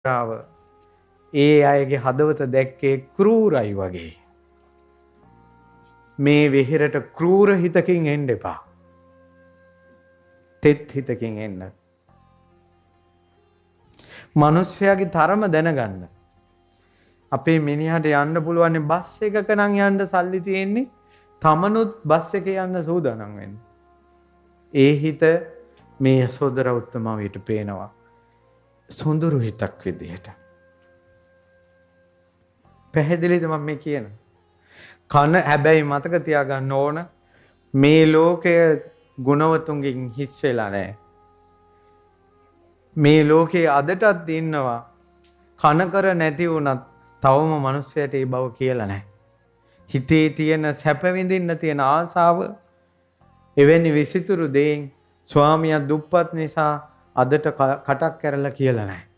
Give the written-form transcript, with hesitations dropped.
යශෝදරාව ඒ අයගේ හදවත දැක්කේ ක්‍රූරයි වගේ. මේ වෙහෙරට ක්‍රූර හිතකින් එන්න එපා. තෙත් හිතකින් එන්න. මිනිස්යාගේ තරම දැනගන්න. අපේ මිනිහට යන්න පුළුවන් බස් එකක නම් යන්න සල්ලි තියෙන්නේ. තමනුත් බස් එකේ යන්න සූදානම් වෙන්න. ඒ හිත මේ යශෝදරා උත්තමවියට පේනවා. සොඳුරු හිතක් විදිහට. පැහැදිලිද මම මේ කියන? කන හැබැයි මතක තියාගන්න ඕන මේ ලෝකය ගුණවතුන්ගෙන් හිස් වෙලා නැහැ. මේ ලෝකේ අදටත් ඉන්නවා කන කර නැති වුණත් තවම මිනිස්සයාට ඒ බව කියලා නැහැ. හිතේ තියෙන සැප විඳින්න තියෙන ආසාව එවැනි විසිතුරු දෙයින් ස්වාමියා දුප්පත් නිසා අදට කටක් කැරලා කියලා නැහැ.